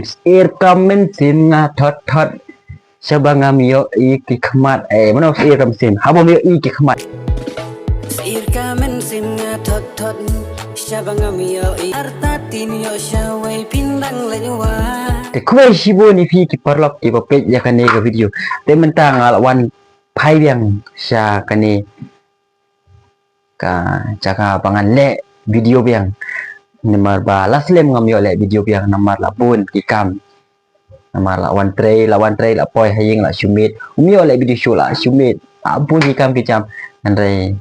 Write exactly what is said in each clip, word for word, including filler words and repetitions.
Sir ka mynsiem nga thot thot, shaba ngam ïohi ki khmat. Eh, mano sir ka mynsiem? Haba ym ïohi ki khmat. Sir ka mynsiem nga thot thot, shaba ngam ïohi artatien ïoh shawei phin dang leit wad. Te khublei shibun ïa phi ki paralok kiba peit ïa kane ka video. Te mynta nga la wan phai biang sha kane ka jaka ba ngan leh video biang. Namar ba la slem ngam ïoh leh video biang namar la bun ki kam. Namar la wan trei, la wan trei, la poi ha ïing, la shu miet. Ym ïoh leh video shuh, la shu miet. La bun ki kam ki jam. Hynrei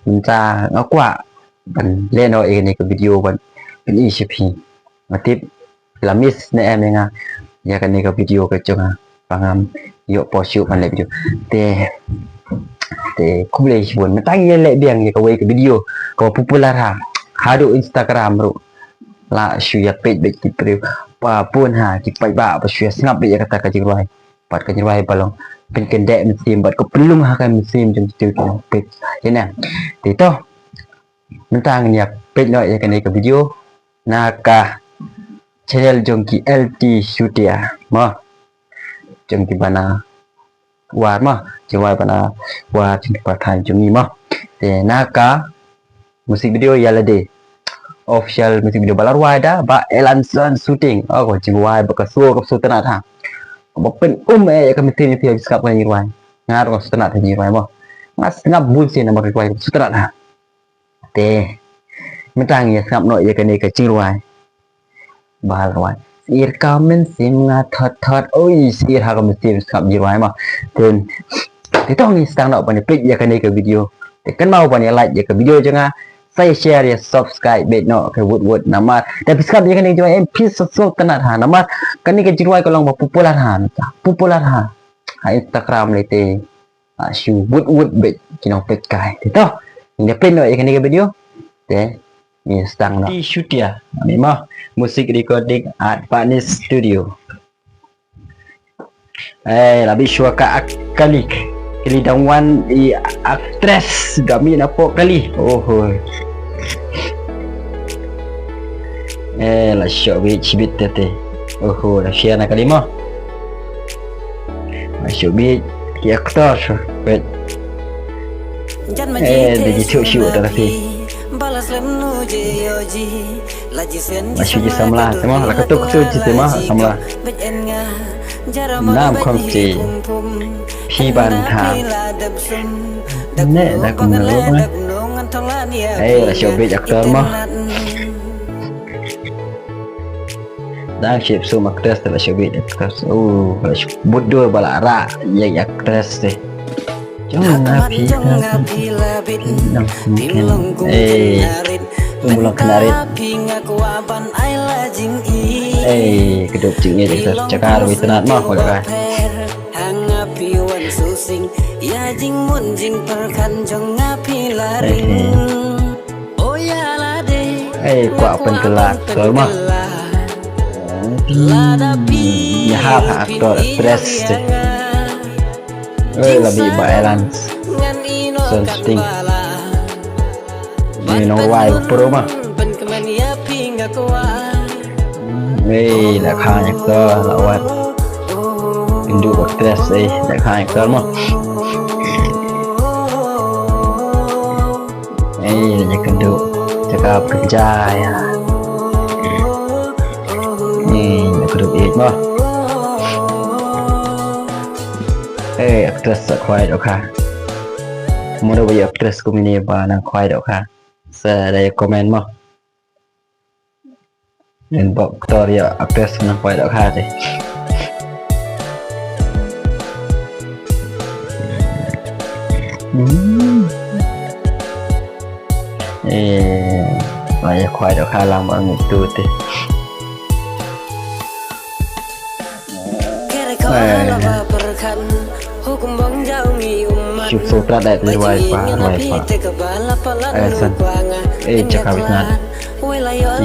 mynta nga kwah ban leh noh ïa kane ka video ban pyni sha phi. Nga tip la miss ne em ïa nga ïa kane ka video ka jong nga. Ba ngam ïoh poi shuh ban leh video. Te, te khublei shibun. Mynta ngi leh biang ïa kawei ka video kaba popular ha, haduh Instagram ruh. La shu ïa peit beit ki briew. Ba bun ha ki paidbah ba shu ïa sngap beit ïa kata ka jingrwai. Bad ka jingrwai ba long pynkyndeh mynsiem bad ka pynlong ha ka mynsiem jong ki briew ki nongpeit. Ïa ne. Te to, mynta ngin ïa peit noh ïa kane ka video na ka channel jong ki L T Shutia mo. Jong ki bana war mo, jong ki bana war jong ki pathan jong ngi mo. Te na ka music video Ïalade, official music video ba la rwai da Bah Elanson Shooting. Oh, ka jingrwai ba ka sur ka sur tynnat ha. Ba pyn-um eh ïa ka mynsiem ïa phi ba sngap ka jingrwai. Nga ruh nga sur tynnat ha jingrwai mo. Nga sngap bun sien namar ka jingrwai ka sur tynnat ha. Te mynta ngi ïa sngap noh ïa kane ka jingrwai ba la rwai. Sir ka mynsiem nga thot thot. Oi, sir ha ka mynsiem sngap jingrwai mo. Te, te to ngi sdang noh ban ïa peit ïa kane ka video. Te kynmaw ban ïa like ïa ka video jong nga. Sa ïa share ïa subscribe beit noh ka wut wut namar da phi sngap ïa kane ka jingrwai em phi sa sur tynnat ha namar kane ka jingrwai ka long ba popular ha mynta. Popular ha, ha Instagram lei te. Ah, shu wut wut beit ki nongpeit kai. Te to, ngin ïa peit noh ïa kane ka video. Te ngi sdang noh. L T Shutia, ani mo, music recording at Panis Studio. Eh, la bit shuwa ka ak-, kali, kali dang wan i actress, da mih na pok kali. Oh, hoi. Eh, la shoh bit shibit te te. Oho, la shia na kali mo. La shoh bit ki actor shoh bit. Eh, da ji shoh shoh ta la ki. La shoh ji samla te mo, la ka tuk shoh ji te mo, samla. Nam kham chi. Phi ban tha. Ne da kum na lo mo. Eh, la shoh bit actor mo. Dang ship sum actress te la shoh bit actress. Oh, la shoh bit dur ba la ra ïa actress te. Jong nga phi ka nang kum ken. Eh, um la kena rit. Eh, ka duk jingïeit actress. Jaka rwai tynnat mo, ka duk ka. Eh, eh. Eh, kwah pynkylla actor mo. Hmm, ïa ha actor actress te. Eh, la bit Bah Elanson Shooting. Ni nongrwai pro mo. Ei, la khang actor, la wat. Kynduh actress, ei, la khang actor mo. Ei, la kynduh. Cakap kerja ya. Ei, la kynduh it mo. Ei, actress sa khwai doh ka. Mano ba ïa actress kumne ba nang khwai doh ka. Sa da ïa comment mo. Inbox actor ïa actress nang poi doh ka te. Hmm. Eh, la ïa khwai doh ka lam ang tu te. Eh. Shu pso trat dai rwai pa, rwai pa. Eh, san. Eh, jaka bit nat.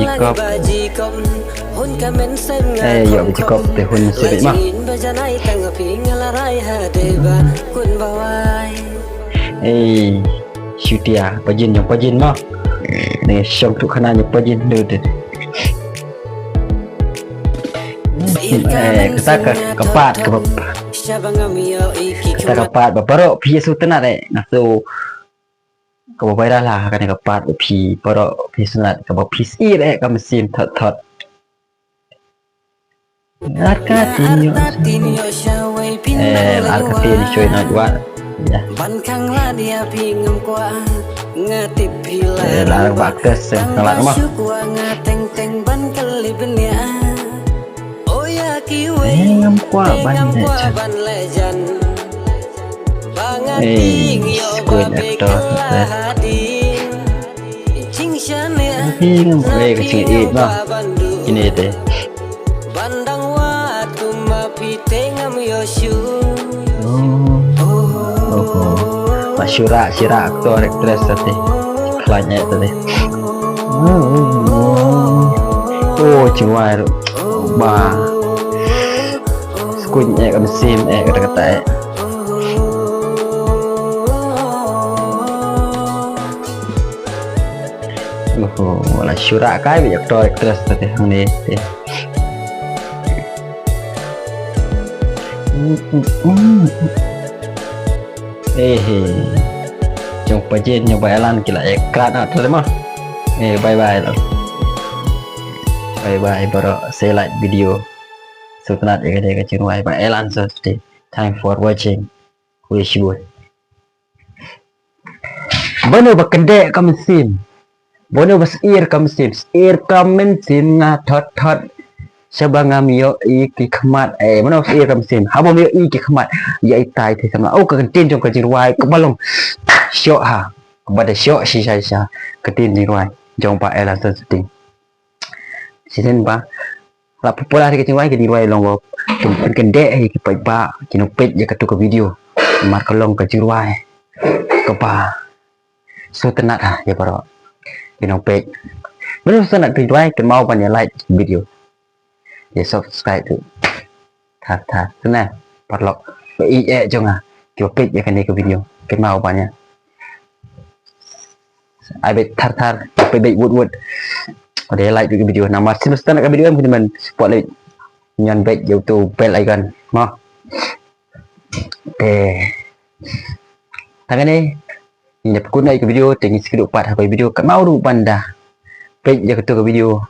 Ikop. Eh, ïoh bit ikop te hun sibit ma. Eh, Shutia, pajin jong pajin ma. Ni shong tu khana jong pajin tu te. Eh, kata ka, ka part kaba, kata ka part ba baroh phi sngewtynnat eh, nga sngew kaba viral ha kane ka part ba phi baroh phi sngewtynnat kaba phi syier eh ka mynsiem thot thot. Ar ka tin ïoh. Eh, ar ka tin ïoh shuwa na wat. Ya. Ban khang lad ïa phi ngam kwah. Nga tip phi la. Eh, la ba ka seng khang lad ma. Shu kwah nga teng teng ban kylli bniah. Oh ïa kiwei. Eh, ngam kwah ban leh jan. Ba nga ting ïoh ba phi khlad. Jingshaniah. Phi ngam kwah ka jingïeit ma. Kine te. Ban dang wad kum ma phi te ngam ïoh shuh. Oh. Oh. Ba shu rah, shu rah actor actress sa te. Khlaiñ eh sa te. Oh, jingwai ruh. Ba. Skuñ eh ka mynsiem eh kata kata eh. Oho, la shu rah kai ba actor actress te hangne te. Eh, eh. Jong pa Jane, jong pa Elan ki la eh krat na te ma. Eh, bye bye la. Bye bye baroh, sa like video. Sngewtynnat ïa kane ka jingrwai ba Elan sa te. Thanks for watching. Khublei shibun. Ba no ba kyndeh ka mynsiem. Ba no ba syier ka mynsiem. Syier ka mynsiem nga thot thot. Shaba ngam ïohi ki khmat. Eh, ba no ba syier ka mynsiem. Haba ym ïohi ki khmat. Ïa itai te samla. Oh, ka ktien jong ka jingrwai kaba long shoh ha. Kaba da shoh shisha shisha. Ka ktien jingrwai jong pa Elan Sensiting. Shisien ba la popular ka jingrwai, ka jingrwai long ba kin, kin kyndeh ïa ki paidbah ki nongpeit ïa katu ka video. Namar ka long ka jingrwai kaba sngewtynnat ha ïa baroh ki nongpeit. Ba no ba sngewtynnat ka jingrwai, kynmaw ban ïa like video, ïa subscribe tu. Thar thar. Kane paralok, ba ïeit eh jong nga, kiba peit ïa kane ka video, kynmaw ban ïa ai beit thar thar, peit beit wut wut. Ade like beit ka video, namar shisien ba sngewtynnat ka video em kynmaw ban support leit. Ñion beit ïa uto u bell icon mo. Te tang kane ngin ïa pynkut noh ïa ka video, te ngin sa ïakynduh pat ha kawei ka video. Kynmaw ruh ban da peit ïa katu ka video.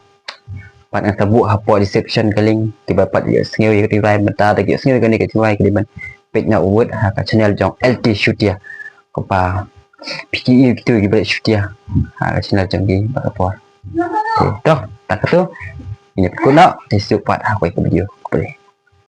Pat ngan sa buh hapoh description ka link, kiba pat ïohsngew ïa katu ka jingrwai mynta, da ki ïohsngew ïa kane ka jingrwai ki dei ban peit noh wut ha ka channel jong L T Shutia. Kaba phi ki ïohi kitu kiba leit shutia ha ka channel jong ki ba ka por. Te to, tang katu ngin ïa pynkut noh, te sa ïakynduh pat ha kawei ka video. Khublei.